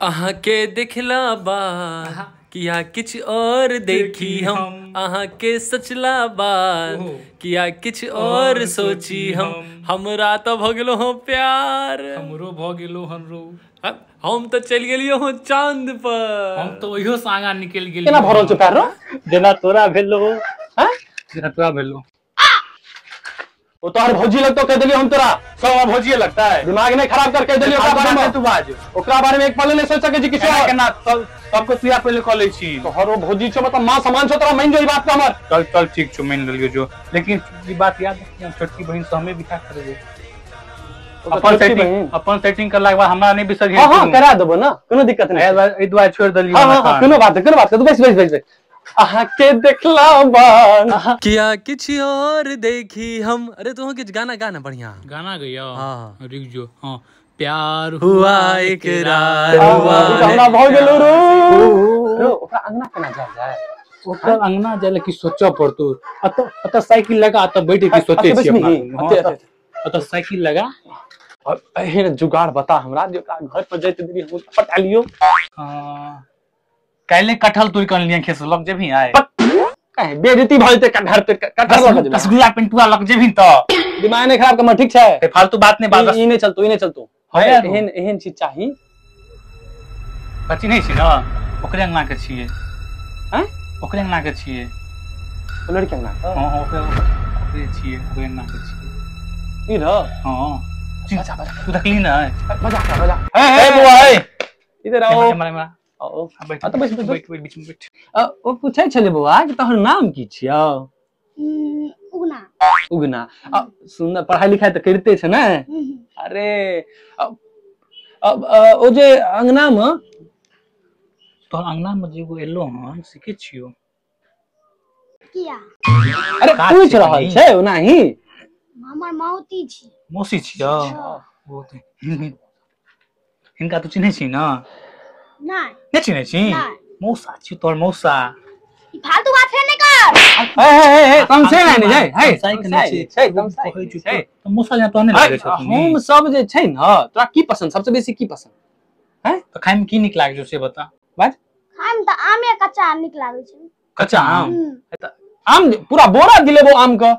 अहाँ के देखला बाद किया किछ और देखी हम, अहाँ के सचला बाद किया किछ और सोची हम। हमरा तो भ गेलो हो प्यार, हमरो भ गेलो हन रो, हम तो चल गेलियो हो चांद पर, हम तो ओहियो से आगा निकल गेलियो। केना भरल छौ प्यार रो? जेना तोरा भेलो हैं, जेना तोरा भेलो। ओ तोहर भौजी लगतो कह देलियो हम तोरा। सब हमर भौजीए लगता है। दिमाग नहीं खराब कर कह देलियो ओकरा बारे में। तू बाज ओकरा बारे में एक पल नहीं सोच सके छी किछु। केना सबको सुइया पहिले क लै छी। तोहर ओ भौजी छौ मतलब मां समान छौ तोरा, मान जो ई बात के हमर। चल चल ठीक छौ, मान लेलियो जो, लेकिन ई बात याद रखी हम छोटकी बहिन से हमे बियाह करबे। अपन सेटिंग करला के बाद हमरा नहीं बिसरिहे। हां हां करा देबो ना, कोनो दिक्कत नहीं। एहि दुआरे छोड़ देलियो। हां हां कोनो बात कोनो बात, तू बैस बैस बैस। अहाँ के देखला बाद किया किछ और देखी हम। अरे तू किछ गाना गाना बढ़िया गाना गइयो। हां रुक जो। हां प्यार हुआ इकरार हुआ, हमरा भ गेलो रो। रो ओकरा अंगना केना जाय जाय? ओकरा अंगना जाय ले की सोचऽ पड़तो। अत अत साइकिल लगा अत बैठ के सोचै छी अपना। अत साइकिल लगा और एहन जुगाड़ बता हमरा जे ओकरा घर पर जाइत देरी हम पटा लियो। हां काल्हि कटहल तोड़ के अनलियन खेत से, लग जेबही आइ? काहे बेइज्जती भ जेतै कटहर पे, कटहल लग जेबही, रसगुल्ला पिंटुआ लग जेबही त दिमाग नहीं खराब कर, ठीक छै? फालतू बात नहीं बात, ई नहीं चलतो, ई नहीं चलतो। हां एहन एहन चीज चाही। कथी नहीं छी ना, ओकरे अंगना के छियै। हैं ओकरे अंगना के छियै, ओ लड़की अंगना? हां ओकरे ओकरे छियै, ओकरे अंगना के छियै ई र। हां बजा बजा, तू देखली ना? बजा बजा। ए बुआ ए इधर आओ। हमरा ओ बैठ आ त बैठ बैठ बैठ बीच में बैठ। ओ पूछै छलै बौआ कि तोहर नाम की छियौ? उगना। उगना। आ सुन्दर पढ़ाई लिखाई त करिते छै ने? अरे ओ जे अंगना में तोहर अंगना में जे एगो एलो हन से के छियौ? किया? अरे पूछ रहल छै ओनाही। हमर मौती छी। मौसी छियौ? ओ त हिनका तू चिन्है छी ना? नहीं। नहीं चिन्है छी? मौसा छी तोहर मौसा। ई फालतू बात फेर नहीं कर। ए ए ए तमसे नहीं जाय, हे तमसाइ छै, तमसाइ छै त मौसा जना तोहर नहीं लागै छौ। हम सब जे छै न तोरा की पसंद, सबसे बेसी की पसंद हैं? त खाइ में की नीक लागै छौ से बता। बाज। खाइ में त आमे कच्चा नीक लागै छै। कच्चा आम? त आम पूरा बोरा दिलेबो आम के।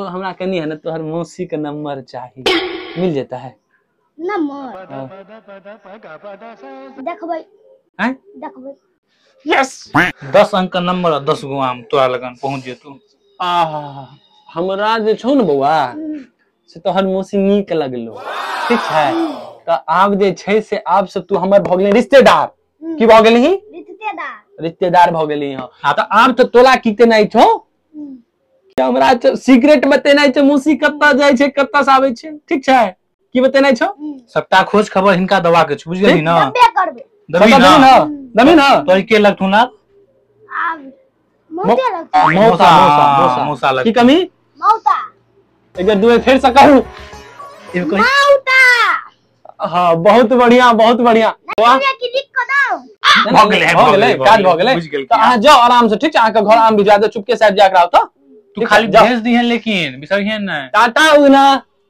हमरा कनी है न तोहर मौसी के नंबर चाही, मिल जेता है नंबर? देखबै। हैं देखबै। यस 10 अंक का नंबर और 10 गो आम तोरा लगन पहुंच जेतौ। आहा हमरा जे छौ न बौआ से तोहर मौसी नीक लगलो, ठीक छै? त आब जे छै से आब से तू हमर भ गेली रिश्तेदार। की भ गेलही? रिश्तेदार। रिश्तेदार भ गेली। हां त आब त तोला की तेनाइ छौ कि हमरा सीक्रेट बतेनाइ छै मौसी कत्ता जाइ छै कत्ता से आबै छै, ठीक छै? की बतेनाइ छौ? सबटा खोज खबर हिनका दबा के छै, बुझ गेली ना? दबे करबे। दबी ना, दबी ना। तोर के लगथु ना? आब मौते लगथु। मौसा मौसा मौसा लग। की कमी? मौता। एक बार दुए फेर से कहू। मौता। हां बहुत बढ़िया बहुत बढ़िया। वाह की लिख के दाও। भ गेलै भ गेलै काज भ गेलै। त अहाँ जाओ आराम से, ठीक छै? अहाँ के घर आम भिजा दे, चुपके से आबि जा के त तू खाली भेज दिहन, लेकिन बिसरिहन नै। टाटा उगना।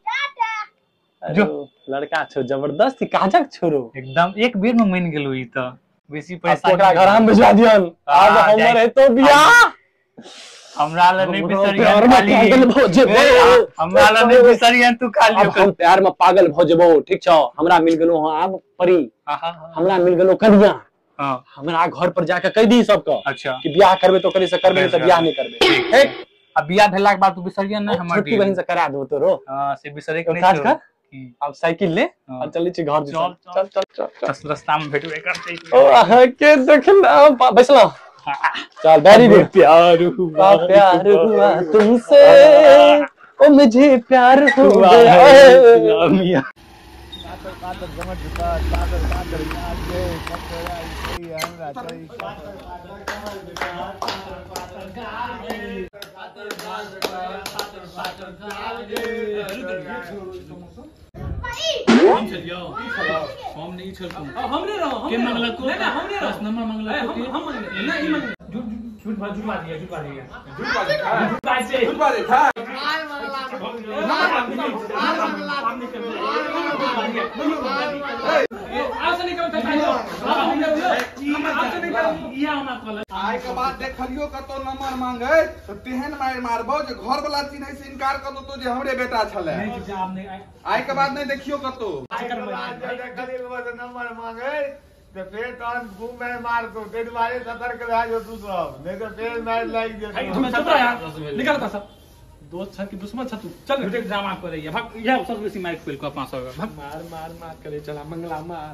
टाटा। जो लड़का छौ जबरदस्त काजक छोरो, एकदम एक बेर में मान गेलो। ई त बेसी पैसा ओकरा घर हम भिजवा दियन। आब हमर हेतो बियाह, हमरा ल नहीं बिसरिहन खाली, हमरा ल नहीं बिसरिहन तू खाली। अब हम प्यार में पागल भ जेबो, ठीक छौ? हमरा मिल गेलो हां आब परी, हमरा मिल गेलो कन्या। हां हमरा घर पर जाके कह दी सबके। अच्छा कि बियाह करबे तो करे से करबे, नहीं त बियाह नहीं करबे। ठीक। अब बियाह भेला के बाद तू बिसरिहन नहीं हमर छोटकी बहिन से करा दो तोरो। हां से बिसरे के नहीं। काज कर, अब साइकिल ले और चली छी घर। चल चल चल चल रास्ता में भेटबे करतै। ओ अहाँ के देखना बैसला। चल वेरी गुड। प्यार हुआ प्यार हुआ तुमसे, ओ मुझे प्यार हो गया। मियां हम नहीं छलको, हम नहीं रहो, के मंगलको नहीं नहीं हम नहीं रहो, 10 नंबर मंगलको के हम नहीं ई मंगल। झूठ झूठ झूठ बात दिया, झूठ बात दिया, झूठ बात दिया, झूठ बात दिया। मार मंगला मार मंगला। आब से नहीं करब चाचा यौ, आब नहीं करब यौ, आब से नहीं करब। इएह हमरा कहलक। आइ के बाद देखलियो कतौ नंबर मांगे तो तेहन मारि मारबो जे घर वाला चिन्है से इनकार कर देतो जे हमरे बेटा छले। नहीं चाचा आब नहीं। आइ के बाद नहीं देखियो कतौ। आइ के बाद जे देखलियो कतौ नंबर मांगे तो फेर तहन खूब मारि मारतौ, ताहि दुआरे सतर्क भए जो तू सब, नहीं तो फेर मारि लागि जेतौ। चुप रह यार, निकल एतऽ सँ। दोस्त छ कि दुश्मन छ तू? चल झूठे ड्रामा करैया भग। इएह सब बेसी मारि खुएलको अपना सब। भग मार मार मार करे चला मंगला मार।